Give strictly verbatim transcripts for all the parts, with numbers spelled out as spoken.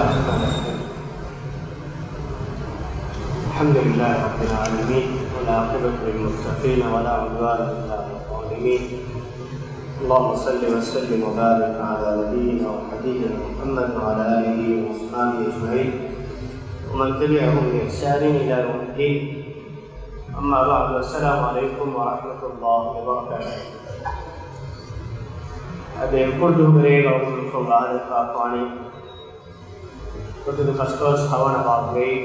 الرحمن الرحيم. الحمد لله رب العالمين، والعاقبة للمتقين، ولا عدوان إلا على الظالمين. اللهم صل وسلم وبارك على نبينا وحبيبنا محمد وعلى آله وأصحابه أجمعين، ومن تبعهم بإحسان إلى يوم الدين. أما بعد، السلام عليكم ورحمة الله وبركاته. އަދި އެ ކުރުދުގެ ރޭގަ އުމުމުން ވާދަކާފާނީ ކުރުދުގެ ފަސްދޮޅަސް ހަވަނަ ބާބުގައި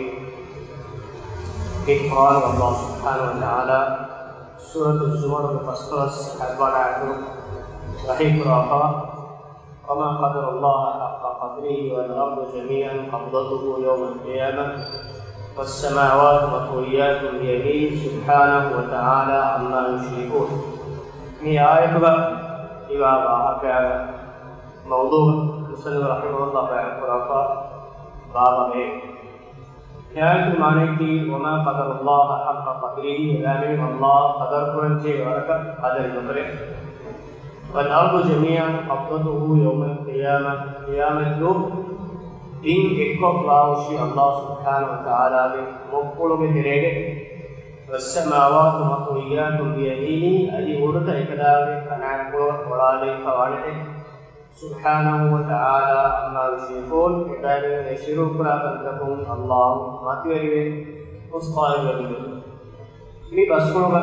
މި ޤުރްއާނުގައި ﷲ ސުބްޙާނަހޫ ވަތަޢާލާ ސޫރަތުއްޒުމަރުގެ ފަސްދޮޅަސް ހަތްވަނަ އާޔަތު ވަޙީ ކުރައްވާފަ، وما قدروا الله حق قدره والأرض جميعا قبضته يوم القيامة والسماوات مطويات بيمينه سبحانه وتعالى عما يشركون. މި އާޔަތުގަ ހިވާ ވާހަކައިގެ މައުޟޫޢު މުޞައްނިފު ރަޙިމަހުﷲ ބަޔާން ކުރައްވާފަ ބާވަމޭ. އެ އާޔަތުގެ މާނައަކީ، وما قدروا الله حق قدره، އެ މީހުން ﷲ ޤަދަރު ކުރަންޖެހޭ ވަރަކަށް ޤަދަރު ނުކުރޭ. والأرض جميعا قبضته يوم القيامة، ޤިޔާމަތްދުވަހު ދިން އެއްކޮށް ވާހުށީ ﷲ ސުބްޙާނަހޫ ވަތަޢާލާގެ މޮށްކޮޅުގެ ތެރޭގައި. والسماوات مطويات بيمينه، އަދި އުޑުތައް އެކަލާނގެ ކަނާތްޕުޅަށް އޮޅާލައިފަ ވާނެތެ. سبحانه وتعالى عما يشركون، އެބައިމީހުން ޝިރުކު ކުރާ ކަންތަކުން ﷲ މަތިވެރިވެ އުސްތާހިލުވެ މި ބަސްފުޅުގަ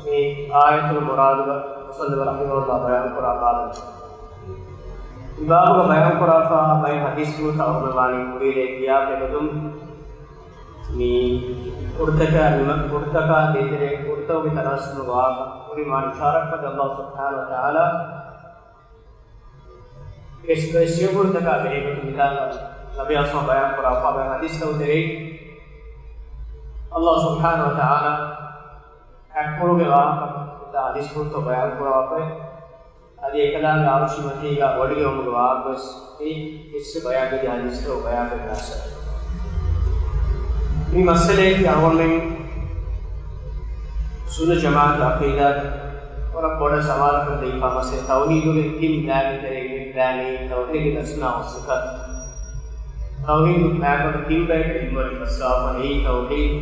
މި އާޔަތުގެ މުރާދުގަ މުޞައްނިފު ރަޙިމަހުﷲ ބަޔާން ކުރާ ބާބެއް. މި ބާބުގަ ބަޔާން ކުރާފަ ބައެއް ޙަދީޘްފުޅުތައް އަޅުގަނޑުމެން ވާނީ ކުރިއެރޭ ކިޔާފަ އެގޮތުން މި އުޑުތަކާ މި މަ-، އުޑުތަކާ ދޭތެރޭ އުޑުތަކުގެ ތަނަވަސްވުމުގެ ވާހަކަ ކުރި މާނަ އިޝާރާތްކޮށް ދޭ ﷲ ސުބްޙާނަހޫ ވަތަޢާލާ އެސް ބައެއް ސިޔަފުޅުތަކާ ބެހޭގޮތުން މިތާނގަ ނަބިއްޔާ ޞައްލަﷲ ވަސައްލަމަ ބަޔާން ކުރާފަ ބައެއް ޙަދީޘްތަކުގެ ތެރެއިން ﷲ ސުބްޙާނަހޫ ވަތަޢާލާ ހައްޤުވެރިވެ ވާހަކަ މިތާ ޙަދީޘްފުޅުތައް ބަޔާން ކުރައްވާފައި. އަދި އެކަލާނގެ ޢަރުޝި މަތީގަ ވޮޑިގެންވުމުގެ ވާހަކަވެސް މި ޤިއްޞަ ބަޔާންވެދިޔަ ޙަދީޘްތައް ބަޔާންވެގެން އައިސްފަ. މި މައްސަލައަކީ އަޅުގަނޑުމެން ސުންނަ ޖަމާޢަތު ޢަޤީދާގެ ވަރަށް ބޮޑަށް ސަވާލަކަށް ދެވިފަ މައްސަލަ ތައުޙީދުގެ ތިން ބައިގެ ތެރެއިން އެއް ބައި ތައުޙީދުލް އަސްމާ ވައްޞިފާތް. ތައުޙީދު މާތްކޮށް ތިން ބަޔަކަށް އިލްމުވެރިން ބައްސަވާފަ އެއީ ތައުޙީދު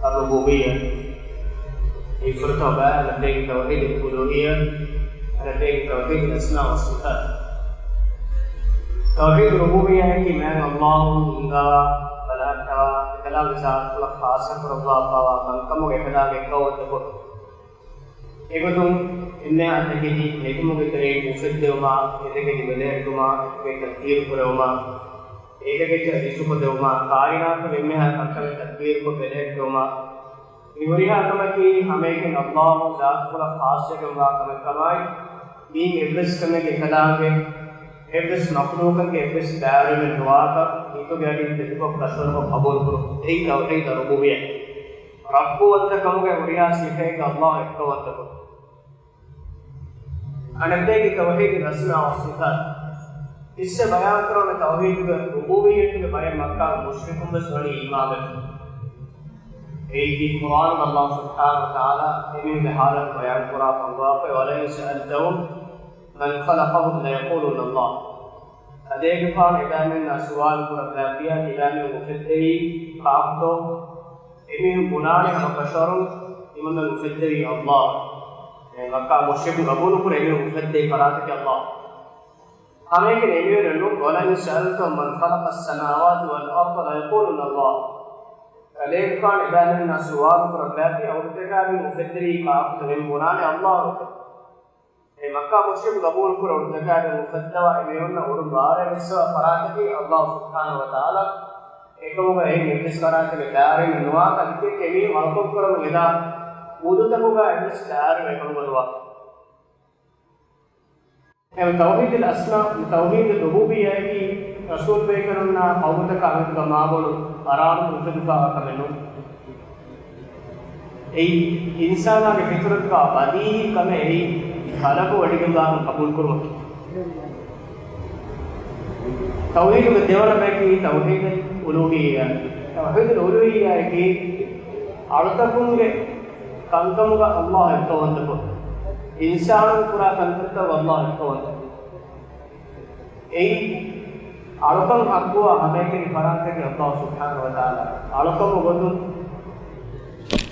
އައްރުބޫބިއްޔާ. އެއީ ފުރަތަމަ ބައި، އަނެއްބައިގެ ތައުޙީދުލް އުލޫހިއްޔާ، އަނެއްބައިގެ ތައުޙީދުލް އަސްމާ ވައްޞިފާތް. ތައުޙީދު ރުބޫބިއްޔާއަކީ މާތް ﷲ ހިންގާ ބަލަހައްޓަވާ، އެކަލާނގެ ޒާތުފުޅަށް ޚާއްޞަ ކުރައްވާފަވާ ކަންކަމުގެ އެކަލާނގެ އެއްކައުވަންތަކޮށް. އެގޮތުން އެންމެހާ އެކަކީ ނެތުމުގެ ތެރެއިން އުފެއްދެވުމާ، އެކަކީ ބެލެހެއްޓުމާ، އެކަކީ ތަދްބީރު ކުރެވުމާ، އެކަކީ ރިޒުޤު ދެވުމާ، ކާއިނާތުގެ އެންމެހާ ކަންކަމެއް ތަދްބީރުކޮށް ބެލެހެއްޓުމާ، މި ހުރިހާ ކަމަކީ ހަމައެކަނި ﷲ ޒާތުފުޅަށް ޚާއްޞަކަން ވާ ކަމެއްކަމާއި، މިއިން އެއްވެސް ކަމެއްގެ އެކަލާނގެ އެއްވެސް މަޚްލޫޤަކަށް އެއްވެސް ބައިވެރިވެމެއް ނުވާކަށް ހިތުގެ އަޑިން ތެދުކޮށް ކަށަވަރުކޮށް ޤަބޫލުކުރުން. އެއީ ތައުޙީދު ރުބޫބިއްޔާ. ރައްބުވަންތަކަމުގެ ހުރިހާ ސިފައެއްގަ ﷲ އެއްކައުވަންތަކޮށް. އަނެއްބައިގެ ތައުޙީދުލް އަސްމާ ވައްޞިފާތް. އިސްވެ ބަޔާންކުރެވުނު ތައުޙީދުގެ ރުބޫބިއްޔަތުގެ ބައެއް މައްކާގެ މުޝްރިކުން ވެސް ވަނީ އީމާންވެފަ. އެއީކީ ޤުރްއާނުގަ ﷲ ސުބްޙާނަހޫ ވަތަޢާލާ އެމީހުންގެ ޙާލަތު ބަޔާންކުރާ ފަންގާފައި، وَلَئِنْ سَأَلْتَهُمْ مَنْ خَلَقَهُمْ لَيَقُولُنَّ اللَّهُ. އަދި އޭގެފާނު އެބައިމީހުންނާ ސުވާލު ކުރައްވާފިއްޔާ ތިބާމީހުން އުފެއްދެވީ ކާކުތޯ؟ އެމީހުން ބުނާނެ ހަމަ ކަށަވަރުން ތިމަންމެން އުފެއްދެވީ ﷲ. އެ މައްކާ މުޝްރިކުން ޤަބޫލުކުރޭ އެމީހުން އުފެއްދެވި ފަރާތަކީ ﷲ. ހަމައެކަނި އެމީހުންނަށް ނޫން، وَلَئِنْ سَأَلْتَهُمْ مَنْ خَلَقَ السَّمَاوَاتِ وَالْأَرْضَ لَيَقُولُنَّ اللَّهُ. އަދި އޭގެފާނު އެބައިމީހުންނާ ސުވާލު ކުރައްވާފިއްޔާ އުޑުތަކާ ބިން އުފެއްދެވީ ކާކުތޯ؟ އެމީހުން ބުނާނެ ﷲ އުފެއްދެވީ. އެ މައްކާ މުޝްރިކުން ޤަބޫލުކުރާ އުޑުތަކާ ބިން އުފެއްދަވާ އެމީހުންނަށް އުޑުން ބާރަށް ވެއްސަވާ ފަރާތަކީ ﷲ ސުބްޙާނަހޫ ވަތަޢާލާ. އެކަމުގަ އެހެން އެއްވެސް ފަރާތެއްގެ ބައިވެރިވެމެއް ނުވާކަށް އެކަމީހުން އަޅުކަން ކުރަމުން އެދާ އުޑުތަކުގަ އެއްވެސް ބައިވެރިވެމެއް ނުވާ. އެ ތައުޙީދުލް އަސްމާ، ތައުޙީދު ރުބޫބިއްޔާއަކީ ރަސޫލުބޭކަލުންނާ ޤައުމުތަކާ އަމިއްލަ މާބޮޑު އަރާރުން އުފެދިފައިވާ ކަމެއް ނޫން. އެއީ އިންސާނާގެ ފިޠުރަތުގަ ބަދީހީ ކަމެއް. އެއީ ޚަލަޤު ވޮޑިގެންވާކަން ޤަބޫލުކުރުމަކީ. ތައުޙީދުގެ ދެވަނަ ބަޔަކީ ތައުޙީދުލް އުލޫހިއްޔާ. ތައުޙީދުލް އުލޫހިއްޔާއަކީ އަޅުތަކުންގެ ކަންކަމުގަ ﷲ އެއްކައުވަންތަކޮށް، އިންސާނުން ކުރާ ކަންތައްތައް ﷲ އެއްކައުވަންތަކޮށް. އެއީ އަޅުކަން ޙައްޤުވާ ހަމައެކަނި ފަރާތަކީ ﷲ ސުބްޙާނަހޫ ވަތަޢާލާ. އަޅުކަމުގެ ގޮތުން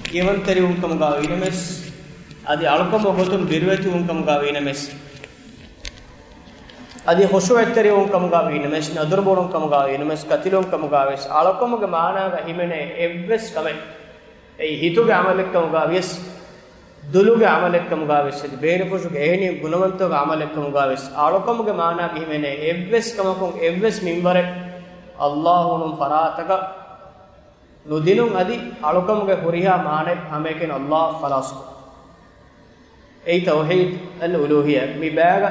ކިޔަވަންތެރިވުން ކަމުގަ އިނަމެސް، އަދި އަޅުކަމުގެ ގޮތުން ބިރުވެތިވުން ކަމުގަ އިނަމެސް، އަދި ޚުޝޫޢަތްތެރިވުން ކަމުގަ އިނަމެސް، ނަދުރު ބޮޑުން ކަމުގަ އިނަމެސް، ކަތިލުން ކަމުގަ ވެސް، އަޅުކަމުގެ މާނާގަ ހިމެނޭ އެއްވެސް ކަމެއް، އެއީ ހިތުގެ ޢަމަލެއްކަމުގަ ވިޔަސް، ދުލުގެ ޢަމަލެއްކަމުގަ ވެސް، އަދި ބޭރުފުށުގެ އެހެނި ގުނަވަންތަކުގެ ޢަމަލެއްކަމުގަ ވެސް، އަޅުކަމުގެ މާނާގަ ހިމެނޭ އެއްވެސް ކަމަކުން އެއްވެސް މިންވަރެއް ﷲ ނޫން ފަރާތަކަށް ނުދިނުން، އަދި އަޅުކަމުގެ ހުރިހާ މާނައެއް ހަމައެކަނި ﷲ ޚަލާޞްކޮށް. އެއީ ތައުޙީދު އަލްއުލޫހިއްޔާ. މި ބައިގަ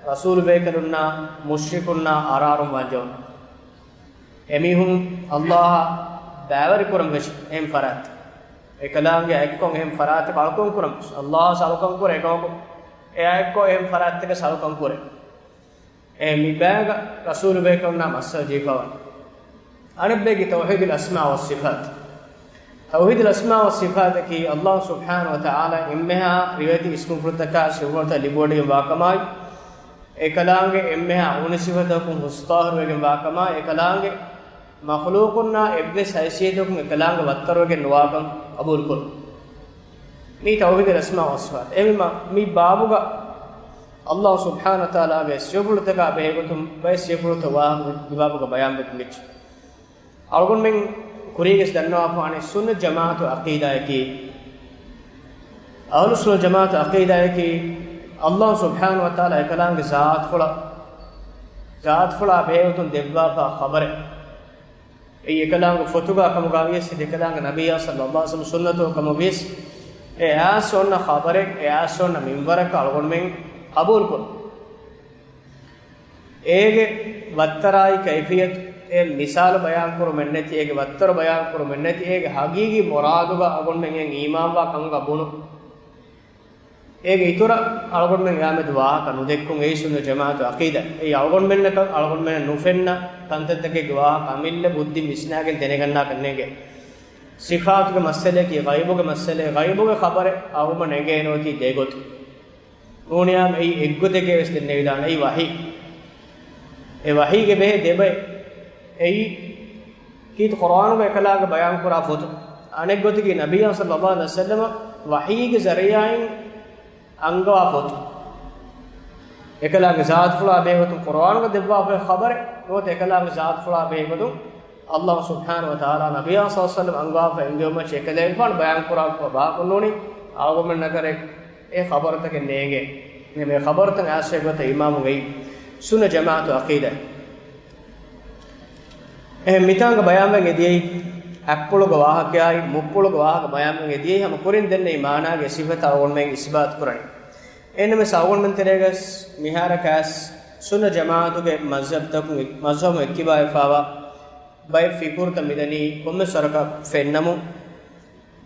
ރަސޫލު ބޭކަލުންނާ މުޝްރިކުންނާ އަރާރުން ވާންޖެހުނު. އެމީހުން ﷲ އަށް ބައިވެރިކުރަން ވެސް އެހެން ފަރާތް. އެކަލާނގެ އެއްކޮށް އެހެން ފަރާތަކަށް އަޅުކަން ކުރަން ވެސް. ﷲ އަށް އަޅުކަން ކުރޭ އެކަމަކު، އެއާ އެއްކޮށް އެހެން ފަރާތްތަކަށް އަޅުކަން ކުރޭ. އެ މި ބައިގަ ރަސޫލު ބޭކަލުންނާ މައްސަލަ ޖެހިފަވާނެ. އަނެއްބައިގެ ތައުޙީދުލް އަސްމާ ވައްޞިފާތް. ތައުޙީދުލް އަސްމާ ވައްޞިފާތަކީ ﷲ ސުބްޙާނަހޫ ވަތަޢާލާ އެންމެހާ ރިވެތި އިސްމުފުޅުތަކާ ސިފަފުޅުތައް ލިބިވަޑައިގެން ވާކަމާއި، އެކަލާނގެ އެންމެހާ އުނި ސިފަތަކުން ހުސްޠާހިރުވެގެން ވާކަމާއި، އެކަލާނގެ މަޚްލޫޤުންނާ އެއްވެސް ހައިސިއްޔަތަކުން އެކަލާނގެ ވައްތަރުވެގެން ނުވާކަން ޤަބޫލުކުރުން. މީ ތައުޙީދުލް އަސްމާ ވައްޞިފާތް. އެހެންވީމަ، މި ބާބުގަ ﷲ ސުބްޙާނަހޫ ވަތަޢާލާގެ ސިފަފުޅުތަކާ ބެހޭގޮތުން ބައެއް ސިފަފުޅުތައް ވާހަކަ މި ބާބުގަ ބަޔާންވެގެން ވެއްޖެ. އަޅުގަނޑުމެން ކުރީގެސް ދަންނަވާފާނެ ސުންނަތް ޖަމާޢަތު ޢަޤީދާއަކީ، އަހުލުއްސުންނަ ޖަމާޢަތު ޢަޤީދާއަކީ، ﷲ ސުބްޙާނަހޫ ވަތަޢާލާ އެކަލާނގެ ޒާތުފުޅަށް، ޒާތުފުޅާ ބެހޭގޮތުން ދެއްވާފާ ޚަބަރެއް. އެއީ އެކަލާނގެ ފޮތުގަ ކަމުގަ ވިޔަސް، އެކަލާނގެ ނަބިއްޔާ ޞައްލައްލާހު ޢަލައިހި ވަސައްލަމް ސުންނަތު ކަމުގަ ވިޔަސް، އެ އައިސް އޮންނަ ޚަބަރެއް، އެ އައިސް އޮންނަ މިންވަރަކަށް އަޅުގަނޑުމެން ޤަބޫލުކުރުން. އޭގެ ވައްތަރާއި ކައިފިއްޔަތު، އެ މިސާލު ބަޔާންކުރުމެއްނެތި، އޭގެ ވައްތަރު ބަޔާންކުރުމެއްނެތި، އޭގެ ހަގީގީ މުރާދުގަ އަޅުގަނޑުމެން އެއިން އީމާންވާ ކަމުގަ ބުނުން. އޭގެ އިތުރަށް އަޅުގަނޑުމެން އެއާމެދު ވާހަކަ ނުދެއްކުން އެއީ ސުންނަތް ޖަމާޢަތު ޢަޤީދާ. އެއީ އަޅުގަނޑުމެންނަކަށް އަޅުގަނޑުމެންނަށް ނުފެންނަ ކަންތައްތަކެއްގެ ވާހަކަ އަމިއްލަ ބުއްދި ވިސްނާގެން ދެނެގަންނާކަށް ނޭނގޭ. ސިފާތުގެ މައްސަލައަކީ ޣައިބުގެ މައްސަލައެއް. ޣައިބުގެ ޚަބަރެއް އައުމަށް ނޭނގޭނެ އޮތީ ދެ ގޮތުން. ނޫނިއްޔާމް އެއީ އެއްގޮތެއްގައި ވެސް ދެންނެވިދާނެ. އެއީ ވަޙީ. އެ ވަޙީގެ ބެހޭ ދެބައި. އެއީ ކީރިތި ޤުރްއާނުގަ އެކަލާނގެ ބަޔާންކުރާ ފޮތު. އަނެއްގޮތަކީ ނަބިއްޔާ ޞައްލައްލާހު ޢަލައިހި ވަސައްލަމަ ވަޙީގެ ޒަރީޢާއިން އަންގަވާ ފޮތު. އެކަލާނގެ ޒާތުފުޅާ ބެހޭގޮތުން ޤުރްއާނުގަ ދެއްވާފައި ޚަބަރެއް ނުވަތަ އެކަލާނގެ ޒާތުފުޅާ ބެހޭގޮތުން ﷲ ސުބްޙާނަހޫ ވަތަޢާލާ ނަބިއްޔާ ޞައްލައްލާހު ޢަލައިހި ވަސައްލަމަ އަންގަވާފައި އިންގެވުމަށް އެކަލޭގެފާނު ބަޔާންކުރާ ވާހަކަ ނޫނީ އަޅުގަނޑުމެންނަކަށް އެ ޚަބަރުތަކެއް ނޭނގޭ. މި ޚަބަރުތައް އައިސް އެގޮތަށް އީމާނު އެއީ ސުންނަތް ޖަމާޢަތު ޢަޤީދާ. އެހެން މިތާނގަ ބަޔާންވެގެން އެދިޔައީ އަތްޕުޅުގެ ވާހަކައާއި މުއްޕުޅުގެ ވާހަކަ ބަޔާންވެގެން އެދިޔައީ ހަމަ ކުރިން ދެންނެވި މާނާގެ ސިފަތައް އަޅުގަނޑުމެން އިސްބާތު ކުރަނީ. އެހެންނަމަވެސް އަޅުގަނޑުމެން ތެރޭގަސް މިހާރަކާސް ސުންނަތް ޖަމާޢަތުގެ މަޒްހަބްތަކުން، މަޒްހަބުން އެއްކިބާވެފާވާ ބައެއް ފިކުރުތައް މިދަނީ ކޮންމެސް ވަރަކަށް ފެންނަމުން،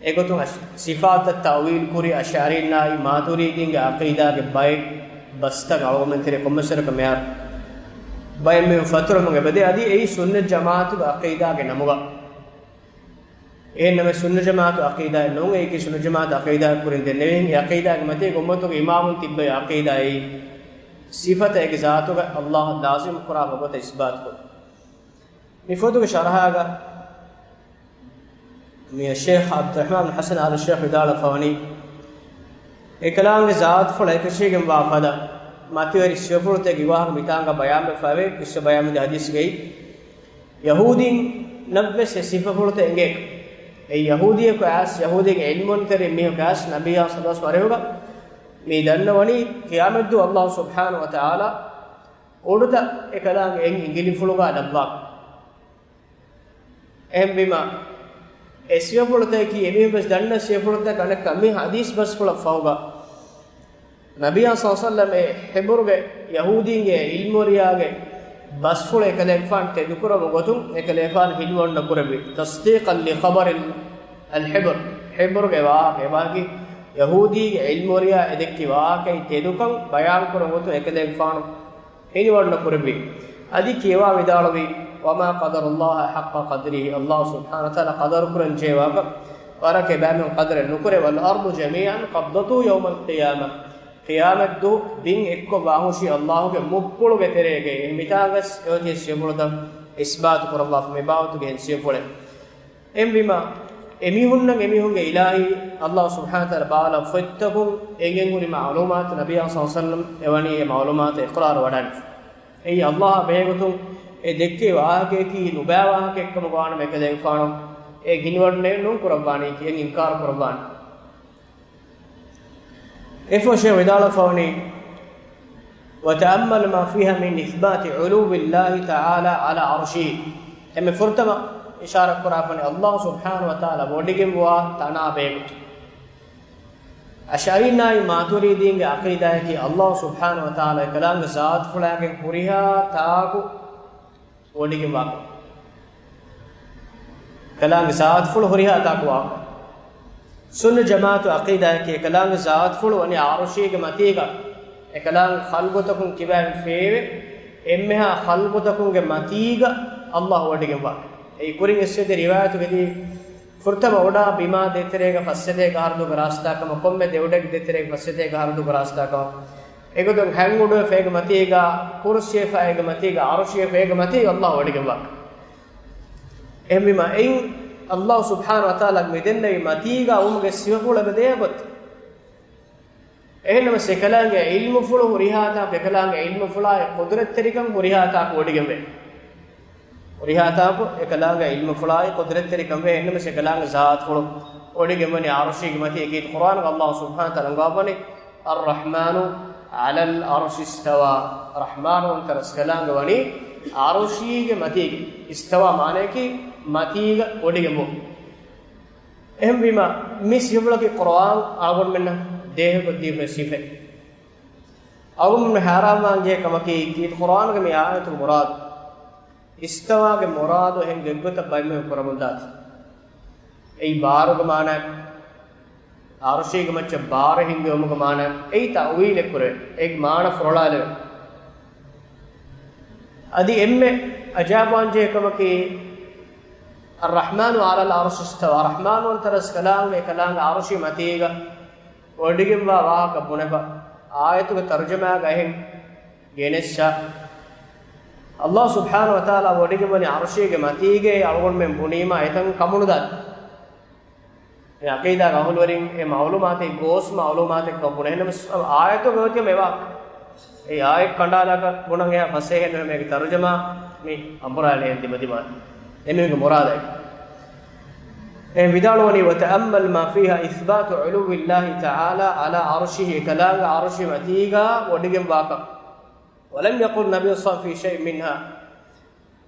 އެގޮތުން އަޝް-، ސިފާތަށް ތައުވީލު ކުރި އަޝްޢަރީންނާއި މާތުރީދީންގެ ޢަޤީދާގެ ބައެއް ބަސްތައް އަޅުގަނޑުމެން ތެރޭ ކޮންމެސް ވަރަކަށް މިހާރު ބައެއް މީހުން ފަތުރަމުން އެބަދޭ އަދި އެއީ ސުންނަތް ޖަމާޢަތުގެ ޢަޤީދާގެ ނަމުގަ. އެހެންނަމަވެސް ސުންނަތް ޖަމާޢަތު ޢަޤީދާއެއް ނޫން، އެއީކީ ސުންނަތް ޖަމާޢަތު ޢަޤީދާއަށް ކުރިން ދެންނެވިހެން އެ ޢަޤީދާގެ މަތީގެ އުއްމަތުގެ އިމާމުން ތިއްބަވި ޢަޤީދާއެއް ސިފަތައް އޭގެ ޒާތުގަ ﷲ ލާޒިމް ކުރާ ވަގުތަށް އިސްބާތުކޮށް. މި ފޮތުގެ ޝަރަޙާގަ މި ޝޭޚް ޢަބްދުއްރަޙްމާން ޙަސަން އާލު ޝޭޚް ވިދާޅުވެފަވަނީ، އެކަލާނގެ ޒާތުފުޅަށް އެކަށީގެންވާ ފަދަ މަތިވެރި ސިފަފުޅުތަކެއް ވާހަކަ މިތާނގަ ބަޔާންވެފައިވޭ، ޤިއްޞަ ބަޔާންވެއްޖެ ޙަދީޘްގައި. ޔަހޫދީންނަށްވެސް އެ ސިފަފުޅުތައް އެނގޭ. އެ ޔަހޫދީއަކު އައިސް، ޔަހޫދީގެ ޢިލްމުވެރިން ތެރެއިން މީހަކު އައިސް ނަބިއްޔާ ޞައްލައްލާހު ޢަލައިހި ވަސައްލަމަ ވަރެހުގަ މި ދަންނަވަނީ ޤިޔާމަތްދުވަހު ﷲ ސުބްޙާނަހޫ ވަތަޢާލާ އުޑުތައް އެކަލާނގެ އެން އިނގިލިފުޅުގަ ލައްވާ. އެހެންވީމަ، އެ ސިފަފުޅުތަކަކީ އެމީހުން ވެސް ދަންނަ ސިފަފުޅުތަކަކީ އަނެއްކާ މި ޙަދީޘް ބަސްފުޅަށް ފަހުގަ، ނަބިއްޔާ ޞައްލައްލާހު ޢަލައިހި ވަސައްލަމަ އެ ޙިބްރުގެ ޔަހޫދީންގެ ޢިލްމުވެރިޔާގެ ބަސްފުޅު އެކަލޭގެފާނު ތެދުކުރަމުގެ ގޮތުން އެކަލޭގެފާނު ހިލުވަންނަ ކުރެއްވި. ތަޞްދީޤަން ލިޚަބަރި އަލްޙިބްރު، ޙިބްރުގެ ވާހަކަ އެބައަކީ ޔަހޫދީގެ ޢިލްމުވެރިޔާ އެދެއްކި ވާހަކައި ތެދުކަން ބަޔާންކުރަން ގޮތުން އެކަލޭގެފާނު ހިލުވަންނަ ކުރެއްވި. އަދި ކިޔަވާ ވިދާޅުވީ، وما قدروا الله حق قدره، ﷲ ސުބްޙާނަހޫ ވަތަޢާލާ ޤަދަރު ކުރަން ޖެހޭ ވާހަކަ ވަރަކަށް އެބައިމީހުން ޤަދަރެއް ނުކުރޭ. والأرض جميعا قبضته يوم القيامة، ޤިޔާމަތްދުވަހު ބިން އެއްކޮށް ވާހުށީ ﷲ ގެ މުއްޕުޅުގެ ތެރޭގައި. މިތާނގަސް އެއޮތީ ސިފަފުޅުތައް އިސްބާތު ކުރައްވާފަ މި ބާވަތުގެ އެހެން ސިފަފުޅެއް. އެހެންވީމަ، އެމީހުންނަށް އެމީހުންގެ އިލާހީ ﷲ ސުބްޙާނަހޫ ވަތަޢާލާ ފޮތްތަކުން އެނގެން ހުރި މަޢުލޫމާތު ނަބިއްޔާ ޞައްލަﷲު ޢަލައިހި ވަސައްލަމް އެވަނީ އެ މަޢުލޫމާތު އިޤްރާރު ވަޑައިގެން. އެއީ ﷲ އާ ބެހޭގޮތުން އެ ދެއްކޭ ވާހަކަޔަކީ ނުބައި ވާހަކައެއްކަމަށް ވާނަމަ އެކަލޭގެފާނު އެ ގިނަވަޑައެއް ނޫން ކުރައްވާނީކީ އެއިން އިންކާރު ކުރައްވާނެ. އެފަށޭ ވިދާޅުވެފަވަނީ، وتأمل ما فيها من إثبات علو الله تعالى على عرشه. އެންމެ ފުރަތަމަ އިޝާރަތް ކުރާފަނީ ﷲ ސުބްޙާނަހޫ ވަތަޢާލާ ވޮޑިގެންވާ ތަނާ ބެހޭގޮތުން. އަޝްޢަރީންނާއި މާތުރީދީންގެ ޢަޤީދާއަކީ ﷲ ސުބްޙާނަހޫ ވަތަޢާލާ އެކަލާނގެ ޒާތުފުޅާގެން ހުރިހާ ތާކު ވޮޑިގެންވާކަން. އެކަލާނގެ ޒާތުފުޅު ހުރިހާ ތާކު ވާކަން. ސުންނަ ޖަމާޢަތު ޢަޤީދާއަކީ އެކަލާނގެ ޒާތުފުޅު ވަނީ ޢަރުޝީގެ މަތީގަ. އެކަލާނގެ ޚަލްޤުތަކުން ކިބައިން ފޭވެ، އެންމެހާ ޚަލްޤުތަކުންގެ މަތީގަ ﷲ ވޮޑިގެންވާ. އެއީ ކުރިން އެއްސެދި ރިވާޔަތުގައި ފުރަތަމަ އުޑާ ބިމާ ދޭތެރޭގަ ފައްސެތޭކަ އަހަރު ދުގަ ރާސްތާކަމަށް، ކޮންމެ ދެއުޑެއްގެ ދޭތެރޭގަ ފައްސެތޭކަ އަހަރު ދުގަ ރާސްތާކަމަށް، އެގޮތުން ހަތް އުޑުވެފަ އޭގެ މަތީގަ، ކުރުސިވެފަ އޭގެ މަތީގަ، ޢަރުޝީވެފަ އޭގެ މަތީގަ ﷲ ވޮޑިގެންވާ. އެހެންވީމަ އެއިން ﷲ ސުބްޙާނަހޫ ވަތަޢާލާ މިދެންނެވި މަތީގަ ވުމުގެ ސިފަފުޅު އެބަ ދޭ ގޮތް. އެހެންނަމަސް އެކަލާނގެ ޢިލްމުފުޅު ހުރިހާ ތާކު، އެކަލާނގެ ޢިލްމުފުޅާއި ޤުދުރަތްތެރިކަން ހުރިހާ ތާކު ވޮޑިގެންވޭ. ހުރިހާ ތާކު އެކަލާނގެ ޢިލްމުފުޅާއި ޤުދުރަތްތެރިކަން ވޭ. އެހެންނަމަސް އެކަލާނގެ ޒާތުފުޅު ވޮޑިގެންވަނީ ޢަރުޝީގެ މަތީ. އެކީ ޤުރްއާނުގަ ﷲ ސުބްޙާނަހޫ ވަތަޢާލާ އަންގާވަނީ، الرحمن على العرش استوى. ރަޙްމާނުވަންތަ ރަސްކަލާނގެ ވަނީ ޢަރުޝީގެ މަތީގަ. އިސްތަވާ މާނަޔަކީ މަތީގަ ވޮޑިގެންވުން. އެހެންވީމަ، މި ސިފަފުޅަކީ ޤުރްއާން އަޅުގަނޑުމެންނަށް ދޭހަކޮށްދީފައި ސިފައެއް. އަޅުގަނޑުމެން ހައިރާންވާންޖެހޭ ކަމަކީ، ކީރިތި ޤުރްއާނުގެ މި އާޔަތުގެ މުރާދު، އިސްތަވާގެ މުރާދު އެހެން ގޮތްގޮތަށް ބައިމީހުން ކުރަމުންދާތީ. އެއީ ބާރުގެ މާނައެއް، ޢަރުޝީގެ މައްޗަށް ބާރު ހިންގެވުމުގެ މާނައެއް، އެއީ ތައުވީލެއް ކުރެވޭ، އޭގެ މާނަ ފުރޮޅާލެވޭ. އަދި އެންމެ އަޖާބުވާންޖެހޭ ކަމަކީ، الرحمن على العرش استوى، ރަޙްމާނުވަންތަ ރަސްކަލާނގެ އެކަލާނގެ ޢަރުޝީ މަތީގަ ވޮޑިގެންވާ ވާހަކަ ބުނެފަ، އާޔަތުގެ ތަރުޖަމާގަ އެހެން ގެނެއްސަ، ﷲ ސުބްޙާނަހޫ ވަތަޢާލާ ވޮޑިގެންވަނީ ޢަރުޝީގެ މަތީގައޭ އަޅުގަނޑުމެން ބުނީމާ އެތަން ކަމުނުދާނެ. އެ ޢަޤީދާގެ އަހުލުވެރިން އެ މަޢުލޫމާތެއް ގޯސް މަޢުލޫމާތެއްކަމަށް ބުނެ. އެހެންނަމަސް އާޔަތުގެ އޮތީ އެވާ. އެ އާޔަތް ކަނޑާލާކަށް ބުނަން އެހާ ފަސޭހައެއް ނުވޭ މީގެ ތަރުޖަމާ މި އަނބުރާލެއެއް ދިމަދިމާ. އެމީހުންގެ މުރާދައި. އެ ވިދާޅުވަނީ، وتأمل ما فيها إثبات علو الله تعالى على عرشه، އެކަލާނގެ ޢަރުޝީ މަތީގަ ވޮޑިގެންވާކަން. ولم يقل النبي صلى الله عليه وسلم في شيء منها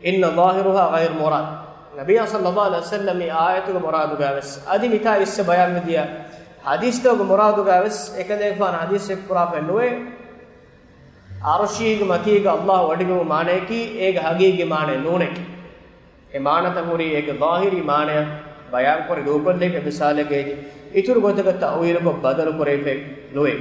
إن ظاهرها غير مراد. ނަބިއްޔާ ޞައްލަﷲު ޢަލައިހި ވަސައްލަމް މި އާޔަތުގެ މުރާދުގައިވެސް، އަދި މިތާ އިސްވެ ބަޔާންވެދިޔަ ޙަދީޘްތަކުގެ މުރާދުގައިވެސް އެކަލޭގެފާނު ޙަދީޘް އެއްކުރާފައެއް ނުވޭ، ޢަރުޝީގެ މަތީގަ ﷲ ވޮޑިގެންވުމުގެ މާނަޔަކީ އޭގެ ޙަޤީޤީ މާނައެއް ނޫނޭ. އެ މާނަތައް ހުރީ އޭގެ ޒާހިރީ މާނަޔަށް ބަޔާންކުރި ދޫކޮށްލި އެއް މިސާލެއްގައި އިތުރު ގޮތަކަށް ތައުވީލުކޮށް ބަދަލުކުރެވިފައެއް ނުވޭ.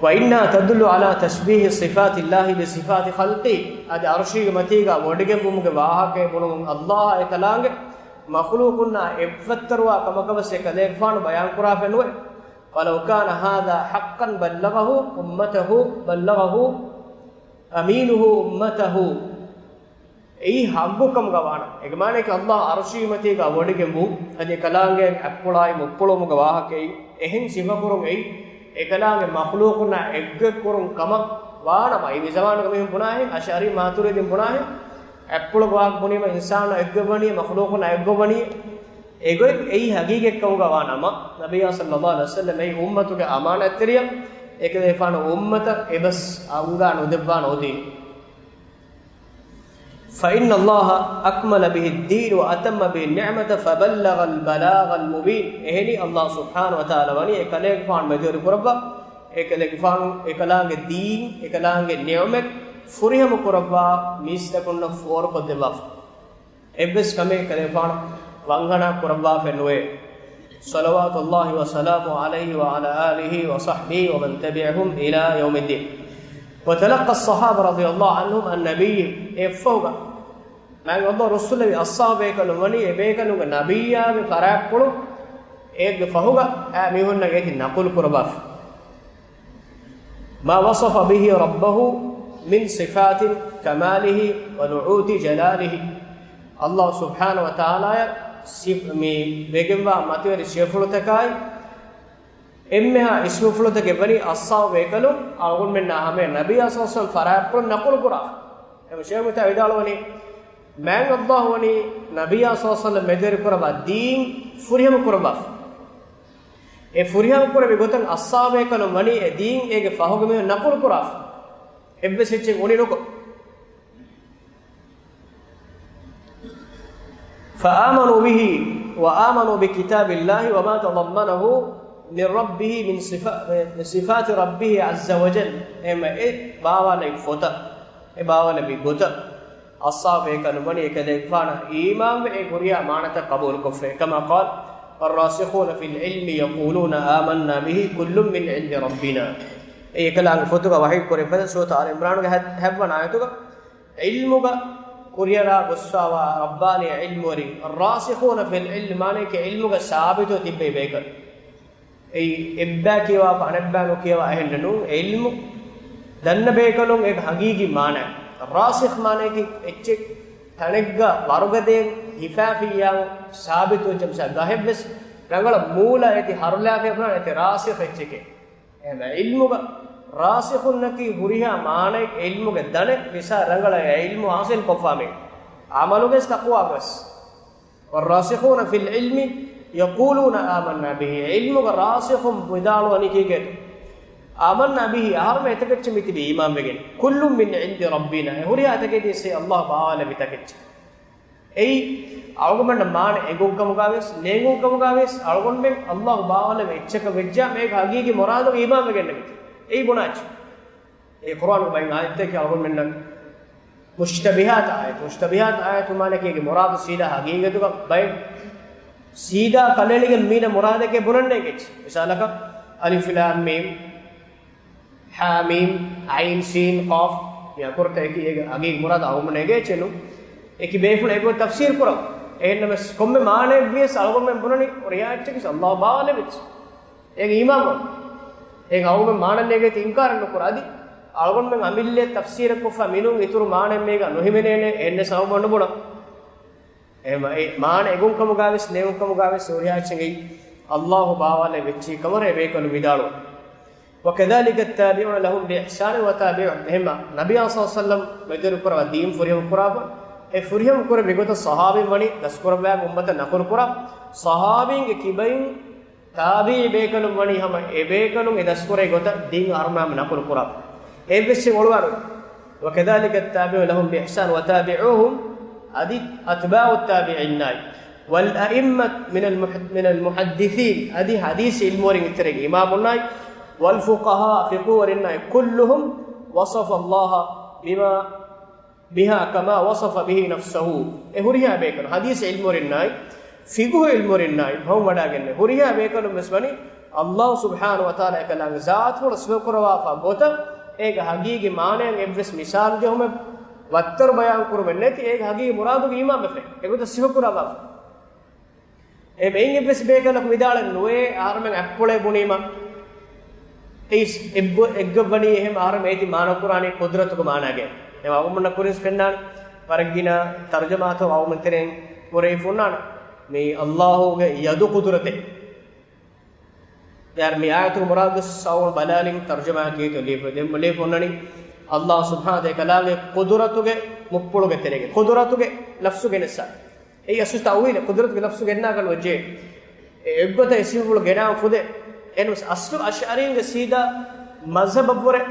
وإنها تدل على تشبيه صفات الله بصفات خلقه. އަދި ޢަރުޝީގެ މަތީގަ ވޮޑިގެންވުމުގެ ވާހަކައެއް ބުނުމުން ﷲ އާ އެކަލާނގެ މަޚްލޫޤުންނާ އެއްވައްތަރުވާ ކަމަކަށް ވެސް އެކަލޭގެފާނު ބަޔާންކުރާފައެއް ނުވޭ. فلو كان هذا حقا بلغه أمته، بلغه أمينه أمته. އެއީ ޙައްޤު ކަމުގަ ވާނަމަ، އޭގެ މާނައަކީ ﷲ ޢަރުޝީ މަތީގަ ވޮޑިގެންވުން، އަދި އެކަލާނގެ އަތްޕުޅާއި މުއްޕުޅުވުމުގެ ވާހަކައެއް، އެހެން ސިފަކުރުން އެއީ، އެކަލާނގެ މަޚްލޫޤުންނާ އެއްގޮތްކުރުން ކަމަށް ވާނަމަ، އެ މިޒަމާނުގަ މީހުން ބުނާހެން، އަޝްޢަރީ މާތުރީދީން ބުނާހެން، އަތްޕުޅުގެ ވާހަކަ ބުނީމަ އިންސާނާ އެއްގޮތްވަނީ، މަޚްލޫޤުންނާ އެއްގޮތްވަނީ، އެގޮތް އެއީ ޙަޤީޤީ ކަމުގަ ވާނަމަ، ނަބިއްޔާ ޞައްލަﷲު ޢަލައިހި ވަސައްލަމް އެއީ އުއްމަތުގެ އަމާނާތްތެރިޔާ، އެކަލޭގެފާނު އުއްމަތަށް އެބަސް އަންގާ ނުދެއްވާނެ އޮތީ. فإن الله أكمل به الدين وأتم به النعمة فبلغ البلاغ المبين. އެހެނީ ﷲ ސުބްޙާނަހޫ ވަތަޢާލާ ވަނީ އެކަލޭގެފާނު މެދުވެރި ކުރައްވާ، އެކަލޭގެފާނު އެކަލާނގެ ދީން، އެކަލާނގެ ނިޢުމަތް ފުރިހަމަ ކުރައްވާ މީސްތަކުންނަށް ފޯރުކޮށްދެއްވާފަ. އެއްވެސް ކަމެއް އެކަލޭގެފާނު ވަންހަނާ ކުރައްވާފައެއް ނުވޭ. صلوات الله وسلامه عليه وعلى آله وصحبه ومن تبعهم إلى يوم الدين. وتلقى الصحابة رضي الله عنهم عن النبي، އެއަށްފަހުގަ މާތް ﷲ ރުއްސުންނެވި އަޞްޙާބު ބޭކަލުން ވަނީ އެބޭކަލުންގެ ނަބިއްޔާގެ ފަރާތްޕުޅު އޭގެ ފަހުގަ އައި މީހުންނަށް އޭތި ނަޤުލު ކުރައްވާފަ. ما وصف به ربه من صفات كماله ونعوت جلاله. ﷲ ސުބްޙާނަހޫ ވަތަޢާލާއަށް ސިފް-، މި ވެގެންވާ މަތިވެރި ސިފަފުޅުތަކާއި، އެންމެހާ އިސްމުފުޅުތަކެއް ވަނީ އައްޞާބު ބޭކަލުން އަޅުގަނޑުމެންނާ ހަމަޔަށް ނަބިއްޔާ ޞައްލަﷲު ޢަލައިހި ވަސައްލަމަ ފަރާތްޕުޅުން ނަޤުލު ކުރާ. އެމަ ޝޭޚު މިތާ ވިދާޅުވަނީ، މާތް ﷲ ވަނީ ނަބިއްޔާ ޞައްލަﷲު ޢަލައިހި ވަސައްލަމަ މެދުވެރި ކުރައްވާ ދީން ފުރިހަމަ ކުރައްވާފަ. އެ ފުރިހަމަ ކުރެއްވި ގޮތަށް އައްޞާބު ބޭކަލުން ވަނީ އެ ދީން އޭގެ ފަހުގަ މިއޮތް ނަޤުލު ކުރާފަ. އެއްވެސް އެއްޗެއް އުނި ނުކޮށް. فآمنوا به وآمنوا بكتاب الله وما تضمنه من ربه من صفا-، من صفات ربه عز وجل. އެހެންވެ، އެ ބާވާލެއް ފޮތަށް، އެ ބާވާލެއް ގޮތަށް އައްޞާބު ބޭކަލުން ވަނީ އެކަލޭގެފާނަށް އީމާންވެ އެ ހުރިހާ މާނަތައް ޤަބޫލުކޮށްފަ. كما قال: والراسخون في العلم يقولون آمنا به كل من عند ربنا. އެ އެކަލާނގެ ފޮތުގަ ވަޙީ ކުރެވިފަދަ ސޫރަތު އާލު ޢިމްރާނުގެ ހަ-، ހަތްވަނަ އާޔަތުގަ ޢިލްމުގަ ކުރިއަރާ ގޮއްސާވާ ރައްބާނީ ޢިލްމުވެރިން، الراسخون في العلم، މާނައަކީ ޢިލްމުގަ ސާބިތުވެ ތިއްބެވި ބޭކަލުން. އެއީ އެއްބައި ކިޔަވާފަ އަނެއްބައި ނުކިޔަވާ އެހެންނެއް ނޫން. އެ ޢިލްމު ދަންނަ ބޭކަލުން އޭގެ ހަގީގީ މާނަ. ރާސިޚް މާނައަކީ އެއްޗެއް ތަނެއްގަ ވަރުގަދައިން ހިފާފިއްޔާ ސާބިތުވެއްޖެ. މިސާލަކަށް ގަހެއްވެސް ރަނގަޅަށް މޫލަ އޭތި ހަރުލާފައި ބުނާނެ އޭތި ރާސިޚް އެއްޗެކޭ. އެހެންވެ، ޢިލްމުގަ ރާސިޚުންނަކީ ހުރިހާ މާނައެއް، ޢިލްމުގެ ދަނެއް، މިސާލަކަށް ރަނގަޅަށް ޢިލްމު ޙާޞިލް ކޮށްފާ މީހެއް. ޢަމަލުގަވެސް ތަޤްވާގަވެސް. والراسخون في العلم يقولون آمنا به. ޢިލްމުގަ ރާސިޚުން ވިދާޅުވަނީ ކީކޭތޯ؟ آمنا به، އަހަރުމެން އެތަކެއްޗަށް މިތިބީ އީމާންވެގެން. كل من عند ربنا، އެ ހުރިހާ ތަކެތީ އައްލާހު ބާވާލެއްވި ތަކެއްޗެއް. އެއީ، އަޅުގަނޑަށް މާނަ އެނގުން ކަމުގަވެސް، ނޭނގުން ކަމުގަވެސް، އަޅުގަނޑުމެން އައްލާހު ބާވާލެއްވި އެއްޗަކަށް ވެއްޖާ، މޭގެ ހަގީގީ މުރާދުގެ އީމާންވެގެންނެވި. އެއީ ބުނާ އެއްޗެއް. އެ ޤުރްއާނުގެ ބައެއް އާޔަތްތަކެއް އަޅުގަނޑުމެންނަށް މުޝްތަބިހާތު އާޔަތު، މުޝްތަބިހާތު އާޔަތު މާނައަކީ އޭގެ މުރާދު ސީދާ ހަގީގަތުގަ ބައެއް ސީދާ ކަލެޅިގެން މީނަ މުރާދެކޭ ބުނަން ނޭނގޭ އެއްޗެއް. މިސާލަކަށް، އަލިފް ލާމް މީމް، ޙާ މީމް، ޢައިން ސީން ޤާފް، މި އަކުރުތަކަކީ އޭގެ ހަގީގީ މުރާދު އަޅުގަނޑުމެންނަށް ނޭނގޭ އެއްޗެއް ނޫން. އެކި ބޭފުޅުން އެގޮތަށް ތަފްސީރު ކުރަން. އެހެންނަމަވެސް، ކޮންމެ މާނައެއް ވިޔަސް އަޅުގަނޑުމެން ބުނަނީ ހުރިހާ އެއްޗަކީ އައްލާހު ބާވާލެއްވި އެއްޗެއް. އޭގެ އީމާން ވަން. އޭގެ އަޅުގަނޑު މާނަ ނޭނގޭތީ އިންކާރެއް ނުކުރާ. އަދި އަޅުގަނޑުމެން އަމިއްލައަށް ތަފްސީރެއް ކޮށްފަ މިނޫން އިތުރު މާނައެއް މީގަ ނުހިމެނޭނެ، އެހެންނަމަވެސް އަޅުގަނޑު ބުނަން. އެހެންވެ، އެ މާނަ އެނގުން ކަމުގަވެސް، ނޭނގުން ކަމުގަވެސް ހުރިހާ އެއްޗެއް އައްލާހު ބާވާލެއްވި އެއްޗެއް ކަމަށް އެ ބޭކަލުން ވިދާޅުވި. وكذلك التابعون لهم بإحسان وتابعهم. އެހެންމަ ނަބިއްޔާ ޞައްލަﷲު ޢަލައިހި ވަސައްލަމަ މެދުވެރި ކުރައްވާ ދީން ފުރިހަމަ ކުރާފަ، އެ ފުރިހަމަ ކުރެއްވި ގޮތަށް ޞަޙާބީން ވަނީ ދަސްކުރައްވާ އުއްމަތަށް ނަޤުލު ކުރާ. ޞަޙާބީންގެ ކިބައިން ތާބިޢީ ބޭކަލުން ވަނީ ހަމަ އެ ބޭކަލުން އެ ދަސްކުރެއްވި ގޮތަށް ދީން އަހަރުމެން ނަޤުލު ކުރާ. އެއްވެސް އެއްޗެއް އޮޅުވާނު. وكذلك التابعون لهم بإحسان وتابعوهم، އަދި އަތްބާޢު ތާބިޢީންނާއި. والأئمة من المح-، من المحدثين، އަދި ޙަދީޘް ޢިލްމުވެރިން އިތުރެއްގެ އިމާމުންނާއި. والفقهاء، ފިޤުހުވެރިންނާއި. كلهم وصف الله بما، بها كما وصف به نفسه. އެ ހުރިހާ ބޭކަލުން، ޙަދީޘް ޢިލްމުވެރިންނާއި، ފިޤުހު ޢިލްމުވެރިންނާއި، ބަހުން ވަޑާގެންނެވި ހުރިހާ ބޭކަލުން ވެސް ވަނީ، އައްލާހު ސުބްޙާނަހޫ ވަތަޢާލާ އެކަލާނގެ ޒާތުފުޅަށް ސިފަ ކުރައްވާފަ ގޮތަށް، އޭގެ ހަގީގީ މާނައަށް އެއްވެސް މިސާލު ޖެހުމެއް ވައްތަރު ބަޔާން ކުރުމެއް ނެތި، އޭގެ ހަގީގީ މުރާދުގެ އީމާންވެފަ، އެގޮތަށް ސިފަ ކުރައްވާފަ. އެ މެއިން އެއްވެސް ބޭކަލަކު ވިދާޅެއް ނުވޭ، އަހަރުމެން އަތްޕުޅޭ ބުނީމަ، އެއީސް އެއްބަ-، އެއްގަ ވަނީ އެހެން އަހަރުމެން އޭތި މާނަ ކުރާނީ ޤުދުރަތުގެ މާނާގައި. އެ އަޅުގަނޑުމެންނަށް ކުރިން ފެންނާނެ، ވަރަށް ގިނަ ތަރުޖަމާތައް އަޅުގަނޑުމެން ތެރެއިން ކުރެވިފަ އޮންނާނެ. މި އައްލާހުގެ ޔަދު ޤުދުރަތެއް. ދެން މި އާޔަތުގެ މުރާދު ސައުން ބަލާލިން ތަރުޖަމާ ކީއްތޯ ލިޔެފަ. ދެން ލިޔެފަ އޮންނަނީ އައްލާހު ސުބްޙާނަހޫ ވަތަޢާލާގެ ޤުދުރަތުގެ މުއްޕުޅުގެ ތެރޭގައި. ޤުދުރަތުގެ ލަފްޒު ގެނެއްސާ. އެއީ އަސްލު ތައުވީލެއް، ޤުދުރަތުގެ ލަފްޒު ގެންނާކަށް ނުޖެހޭ. އެ އެއްގޮތަށް އެ ސިފަފުޅު ގެނާން ފުދޭ. އެހެންވެސް އަސްލު އަޝްޢަރީންގެ ސީދާ މަޒްހަބަށްވުރެ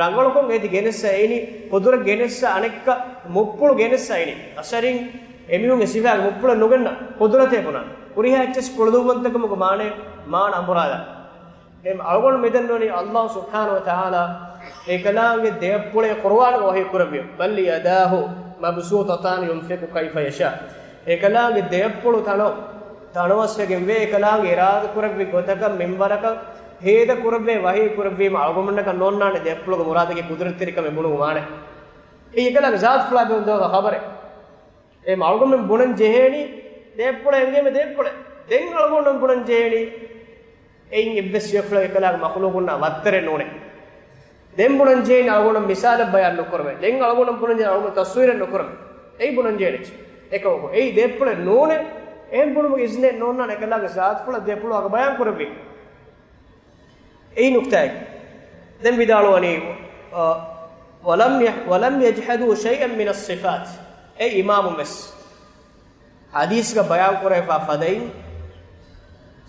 ރަނގަޅުކޮށް އޭތި ގެނެއްސަ އިނީ، ޤުދުރަތް ގެނެއްސަ އަނެއްކާ މުއްޕުޅު ގެނެއްސަ އިނީ. އަޝްޢަރީން އެމީހުންގެ ސިފައިގެ މުއްޕުޅެއް ނުގެންނަ، ޤުދުރަތޭ ބުނާ. ހުރިހާ އެއްޗެސް ކުޅަދުންވަންތަކަމުގެ މާނަ، މާނަ އަނބުރާލާ. އެހެން އަޅުގަނޑު މިދެންނެވީ އައްލާހު ސުބްޙާނަހޫ ވަތަޢާލާ އެކަލާނގެ ދެއަތްޕުޅޭ ޤުރުއާނުގަ ވަޙީ ކުރެއްވި، بل يداه مبسوطتان ينفق كيف يشاء. އެކަލާނގެ ދެއަތްޕުޅު ތަނަވަ-، ތަނަވަސްވެގެންވޭ، އެކަލާނގެ އިރާދަ ކުރެއްވި ގޮތަކަށް މިންވަރަކަށް ހޭދަ ކުރެއްވޭ، ވަޙީ ކުރެއްވީމަ އަޅުގަނޑުމެންނަކަށް ނޯންނާނެ ދެއަތްޕުޅުގެ މުރާދަކީ ޤުދުރަތްތެރިކަމެއް ބުނުމުގެ މާނަ. އެއީ އެކަލާނގެ ޒާތުފުޅާ ބެހުން ދެވޭ ޚަބަރެއް. އެ އަޅުގަނޑުމެން ބުނަން ޖެހޭނީ ދެއަތްޕުޅެއް އެނގޭމެ ދެއަތްޕުޅެއް. ދެން އަޅުގަނޑުމެން ބުނަން ޖެހޭނީ އެއިން އެއްވެސް ސިފަފުޅެއް އެކަލާނގެ މަޚްލޫޤުންނާ ވައްތަރެއް ނޫނޭ. ދެން ބުނަންޖެހޭނެ އަޅުގަނޑު މިސާލަށް ބަޔާން ނުކުރަމޭ. ދެން އަޅުގަނޑު ބުނަންޖެހޭ އަޅުގަނޑު ތަސްވީރެއް ނުކުރަމޭ. އެއީ ބުނަންޖެހޭނެ އެއްޗެއް. އެކަމަކު އެއީ ދެއްޕުޅެއް ނޫނޭ. އެހެން ބުނުމުގެ އިޒްނެއް ނޯންނާނެ އެކަލާނގެ ޒާތުފުޅަށް ދެއްޕުޅު ވާހަކަ ބަޔާން ކުރެއްވީ. އެއީ ނުކްތާއެއް. ދެން ވިދާޅުވަނީ، އަ، ވަލަމް ޔަ-، ވަލަމް ޔަޖްހަދޫ ޝައިއަން މިނައް ސިފާތް. އެ އިމާމުން ވެސް ޙަދީޘްގަ ބަޔާން ކުރެވިފާ ފަދައިން،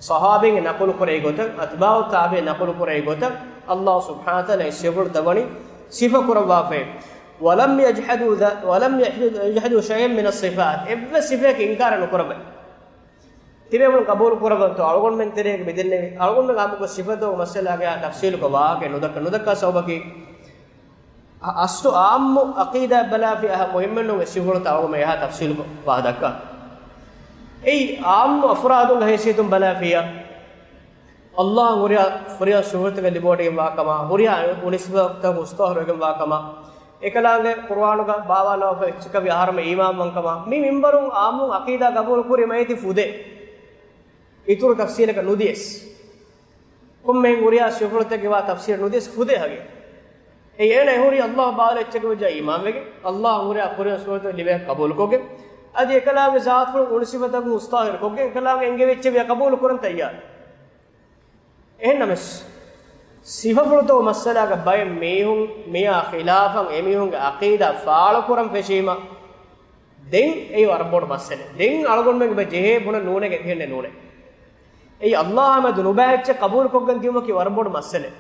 ޞަޙާބީން ނަޤުލު ކުރެއްވި ގޮތަށް، އަތްބާޢު ތާބިޢީން ނަޤުލު ކުރެއްވި ގޮތަށް، ﷲ ސުބްޙާނަހޫ ވަތަޢާލާ އެ ސިފަފުޅުތައް ވަނީ ސިފަ ކުރައްވާފައި. ވަލަމް ޔަޖްހަދޫ ދަ-، ވަލަމް ޔަޖްހަދޫ، ޔަޖްހަދޫ ޝައިއަން މިނައް ސިފާތް. އެއްވެސް ސިފައަކަށް އިންކާރެއް ނުކުރައްވައި. ތިބޭފުޅުން ޤަބޫލު ކުރައްވަންތޯ؟ އަޅުގަނޑުމެން ތެރޭގަ މިދެންނެވި އަޅުގަނޑުމެން އާއްމުކޮށް ސިފަތަކުގެ މައްސަލާގެ ތަފްޞީލުކޮށް ވާހަކަ ނުދައްކާ، ނުދައްކާ ސަބަބަކީ، އަ-، އަސްލު އާއްމު ޢަޤީދާ ބަލާފި އަހަ މުހިއްމެއް ނޫން އެ ސިފަފުޅުތައް އަޅުގަނޑުމެން އެހާ ތަފްޞީލުކޮށް ވާހަކަ ދައްކާ. އެއީ އާއްމު އަފްރާދުންގެ ހައިސިއްޔަތުން ބަލާފިއްޔާ، ﷲ ހުރިހާ ފުރިހަމަ ސިފަތަކަށް ލިބިވޮޑިގެންވާ ކަމާ، ހުރިހާ އުނިސިފަތަކުން އުސްތާހިރުވެގެންވާ ކަމާ، އެކަލާނގެ ޤުރުއާނުގަ ބާވާލަވާފަ އެއްޗަކަށް ވި އަހަރުމެން އީމާންވަން ކަމާ، މި މިންވަރުން އާއްމުން ޢަޤީދާ ޤަބޫލު ކުރީމަ އޭތި ފުދޭ. އިތުރު ތަފްޞީލަކަށް ނުދިޔަސް، ކޮންމެހެން ހުރިހާ ސިފަފުޅުތަކެއްގެ ވާ ތަފްޞީލަށް ނުދިޔަސް ފުދޭ ހަގީ. އެ އޭނަ އެ ހުރީ ﷲ ބާވާލި އެއްޗަކަށް ވެއްޖާ އީމާންވެގެން، ﷲ ހުރިހާ ފުރިހަމަ ސިފަތައް ލިބޭ ޤަބޫލުކޮށްގެން، އަދި އެކަލާނގެ ޒާތުފުޅުން އުނިސިފަތަކުން އުސްތާހިރުކޮށްގެން، އެކަލާނގެ އެންގެވި އެއްޗެއް ވިޔަ ޤަބޫލު ކުރަން ތައްޔާރު. އެހެންނަމަވެސް، ސިފަފުޅުތައް މައްސަލާގަ ބައެއް މީހުން މިއާ ޚިލާފަށް އެމީހުންގެ ޢަޤީދާ ފާޅުކުރަން ފެށީމަ، ދެން އެއީ ވަރަށް ބޮޑު މައްސަލައެއް. ދެން އަޅުގަނޑުމެންގެ ބައި ޖެހޭ ބުނަން ނޫނޭ އެހެންނެއް ނޫނޭ. އެއީ ﷲ އާ މެދު ނުބައި އެއްޗެއް ޤަބޫލުކޮށްގެން ދިޔުމަކީ ވަރަށް ބޮޑު މައްސަލައެއް.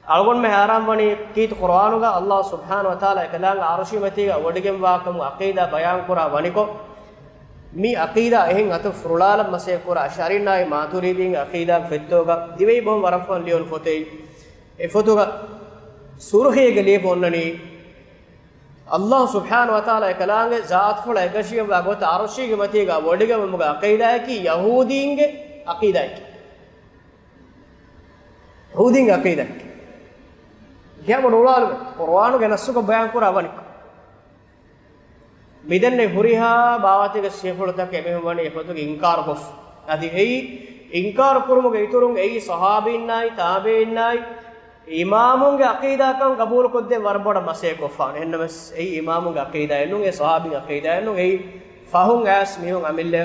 އަޅުގަނޑުމެން ހައިރާންވަނީ ކީރިތި ޤުރުއާނުގަ ﷲ ސުބްޙާނަހޫ ވަތަޢާލާ އެކަލާނގެ ޢަރުޝީ މަތީގަ ވޮޑިގެންވާކަމުގެ ޢަޤީދާ ބަޔާންކުރާ ވަނިކޮށް، މި ޢަޤީދާ އެހެން އަތުން ފުރޮޅާލަން މަސައްކަތްކުރާ އަޝްޢަރީންނާއި މާތުރީދީންގެ ޢަޤީދާގެ ފޮތްތަކުގަ ދިވެހި ބަހުން ވަރަށް ފަހުން ލިޔުނު ފޮތެއް. އެ ފޮތުގަ ސުރުޚީގަ ލިޔެފަ އޮންނަނީ، ﷲ ސުބްޙާނަހޫ ވަތަޢާލާ އެކަލާނގެ ޒާތުފުޅަށް އެކަށީގެންވާ ގޮތަށް ޢަރުޝީގެ މަތީގަ ވޮޑިގެންވުމުގެ ޢަޤީދާއަކީ ޔަހޫދީންގެ ޢަޤީދާއެކޭ. ޔަހޫދީންގެ ޢަޤީދާއެކޭ. ކިޔާ ބޮޑު އުޅާލުމެއް ޤުރުއާނުގެ ނައްޞުގަ ބަޔާންކުރާ ވަނިކޮށް. މިދެންނެވި ހުރިހާ ބާވަތެއްގެ ސިފަފުޅުތަކެއް އެމީހުން ވަނީ އެފޮތުގެ އިންކާރުކޮށްފަ. އަދި އެއީ އިންކާރު ކުރުމުގެ އިތުރުން އެއީ ޞަޙާބީންނާއި ތާބިޢީންނާއި އިމާމުންގެ ޢަޤީދާކަން ޤަބޫލުކޮށްދޭން ވަރަށް ބޮޑަށް މަސައްކަތްކޮށްފާނެ. އެހެންނަމަވެސް އެއީ އިމާމުންގެ ޢަޤީދާއެއް ނޫން، އެ ޞަޙާބީންގެ ޢަޤީދާއެއް ނޫން. އެއީ ފަހުން އައިސް މީހުން އަމިއްލަ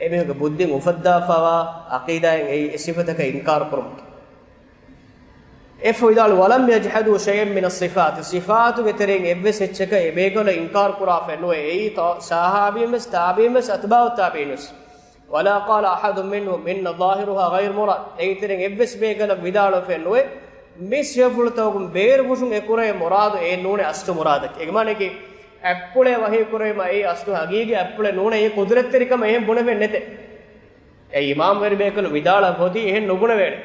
އެމީހުންގެ ބުއްދިން އުފައްދާފަވާ ޢަޤީދާއެއް އެއީ އެ ސިފަތަކަށް އިންކާރު ކުރުމަކީ. އެފަ ވިދާޅު، ولم يجحدوا شيئا من الصفات، ސިފާތުގެ ތެރެއިން އެއްވެސް އެއްޗަކަށް އެބޭކަލުން އިންކާރު ކުރާފައެއް ނުވޭ. އެއީ ތަ-، ޞަޙާބީންވެސް، ތާބިޢީންވެސް، އަތްބާޢު ތާބިޢީންވެސް. ولا قال أحد منهم إن ظاهرها غير مراد. އެއީ ތެރެއިން އެއްވެސް ބޭކަލަކު ވިދާޅުވެފައެއް ނުވޭ، މި ސިފަފުޅުތަކުން ބޭރުފުށުން އެ ކުރެވޭ މުރާދު އެއީ ނޫނޭ އަސްލު މުރާދަކީ. އެގެ މާނައަކީ އަތްޕުޅޭ ވަޙީ ކުރެވީމަ އެއީ އަސްލު ޙަޤީޤީ އަތްޕުޅެއް ނޫނޭ، އެއީ ޤުދުރަތްތެރިކަމަށް އެހެން ބުނެފައެއް ނެތޭ. އެ އިމާމްވެރި ބޭކަލުން ވިދާޅުވާ ފޮތީ އެހެން ނުބުނެވޭނެ.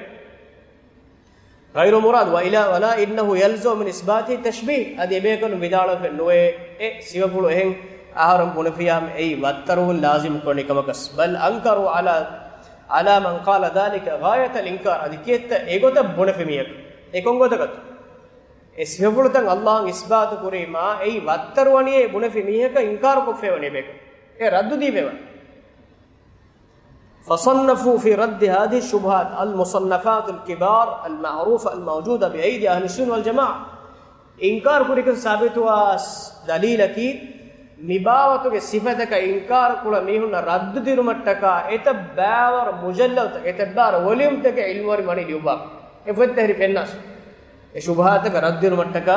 غير مراد، وإلى، ولا إنه يلزم من إثباته التشبيه. އަދި އެބޭކަލުން ވިދާޅުވެފައެއް ނުވޭ، އެ ސިފަފުޅު އެހެން އަހަރުން ބުނެފިއްޔާ އެއީ ވައްތަރުވުން ލާޒިމް ކުރަނީ ކަމަކަސް. بل أنكروا على، على من قال ذلك غاية الإنكار. އަދި ކިއެއްތަ އެގޮތަށް ބުނެފި މީހަކު. އެ ކޮން ގޮތަކަށް؟ އެ ސިފަފުޅުތައް ﷲ އިސްބާތު ކުރީމާ އެއީ ވައްތަރުވަނީ ބުނެފި މީހަކަށް އިންކާރު ކޮށްފައިވަނީ އެބޭކަލުން. އެ ރައްދު ދީފައިވަނީ. فصنفوا في رد هذه الشبهات المصنفات الكبار المعروفة الموجودة بأيدي أهل السنة والجماعة. އިންކާރު ކުރިކަން ސާބިތުވާ ދަލީލަކީ، މި ބާވަތުގެ ސިފަތަކަށް އިންކާރު ކުޅަ މީހުންނަށް ރައްދު ދިނުމަށްޓަކާ އެތައް ބައިވަރު މުޖައްލަދުތައް، އެތައް ބައިވަރު ވޮލިއުމްތަކެއް ޢިލްމުވެރިން ވަނީ ލިޔުއްވާފަ. އެ ފޮތްތައް ހުރި ފެންނާސް. އެ ޝުބުހާތަކަށް ރައްދު ދިނުމަށްޓަކާ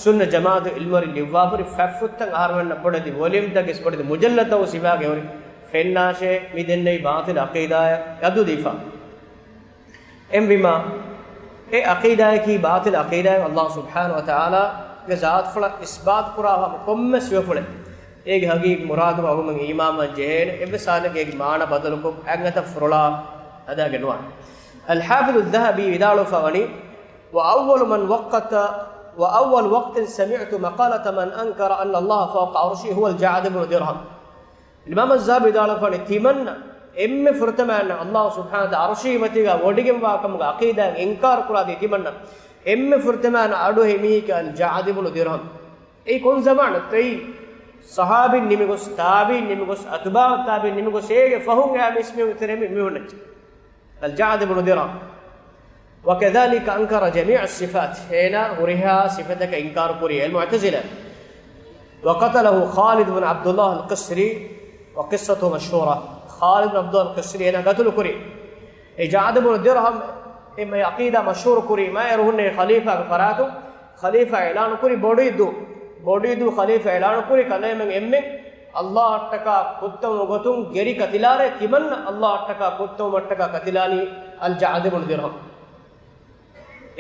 ސުންނަ ޖަމާޢަތު ޢިލްމުވެރިން ލިޔުއްވާފަ ހުރި ފަތްފުށްތައް އަހަރުމެންނަށް ބޮޑެތި ވޮލިއުމްތަކެއް ވެސް ބޮޑެތި މުޖައްލަދުތައް ސިފައިގެ ހުރި ފެންނާށޭ، މި ދެންނެވި ބާޠިލު ޢަޤީދާއަށް ރައްދު ދީފަ. އެހެންވީމާ، އެ ޢަޤީދާއަކީ ބާޠިލު ޢަޤީދާއެއް. ﷲ ސުބްޙާނަހޫ ވަތަޢާލާގެ ޒާތުފުޅަށް އިސްބާތު ކުރާ ހަމަ ކޮންމެ ސިފަފުޅެއް އޭގެ ޙަޤީޤީ މުރާދުގަ އަޅުގަނޑުމެން އީމާންވާން ޖެހޭނެ. އެއްވެސް ޙާލެއްގަ އޭގެ މާނަ ބަދަލުކޮށް އަތް އަތަށް ފުރޮޅާ ހަދާގެން ނުވާނެ. އަލްޙާފިޡު އައްޛަހަބީ ވިދާޅުވެފަ ވަނީ، وأول من وقت، وأول وقت سمعت مقالة من أنكر أن الله فوق عرشه هو الجعد بن درهم. އިމާމް އައްޒަހަބީ ވިދާޅުވެފަ ވަނީ، ތިމަންނަ އެންމެ ފުރަތަމަ އަންނަ ﷲ ސުބްޙާނަހޫ ވަތަޢާލާ ޢަރުޝީ މަތީގަ ވޮޑިގެންވާ ކަމުގެ ޢަޤީދާއަށް އިންކާރު ކުރާ ދި ތިމަންނަ އެންމެ ފުރަތަމަ އަންނަ އަޑުއެހި މީހަކީ އަލްޖަޢްދު ބުނު ދިރްހަމް. އެއީ ކޮން ޒަމާނެއްތޯ؟ އެއީ ޞަޙާބީން ނިމިގޮސް، ތާބިޢީން ނިމިގޮސް، އަތުބާޢު ތާބިޢީން ނިމިގޮސް، އޭގެ ފަހުން އައި މީސްމީހުންގެ ތެރޭ މި މީހުންނެއްޗެއް. އަލްޖަޢްދު ބުނު ދިރްހަމް. وكذلك أنكر جميع الصفات، އޭނާ ހުރިހާ ސިފަތަކަށް އިންކާރު ކުރީ އަލްމުޢުތަޒިލާ. وقتله خالد بن عبد الله القسري وقصته مشهورة. ޚާލިދު ބިން ޢަބްދުﷲ އަލްޤިސްރީ އޭނާ ގަތުލު ކުރީ. އެ ޖަޢްދު ބިން ދިރްހަމް އެ ޢަޤީދާ މަޝްހޫރު ކުރީ، މާ އޭރު ހުންނެވި ޚަލީފާގެ ފަރާތުން، ޚަލީފާ އިޢުލާނު ކުރީ ބޮޑީ ދޫ، ބޮޑީ ދޫ ޚަލީފާ އިޢުލާނު ކުރީ، ކަލޭމެން އެންމެން ﷲ އަށްޓަކާ ކުއްތަވުމުގެ ގޮތުން ގެރި ކަތިލާރޭ، ތިމަންނަ ﷲ އަށްޓަކާ ކުއްތަވުމަށްޓަކާ ކަތިލާނީ އަލްޖަޢްދު ބިން ދިރްހަމް.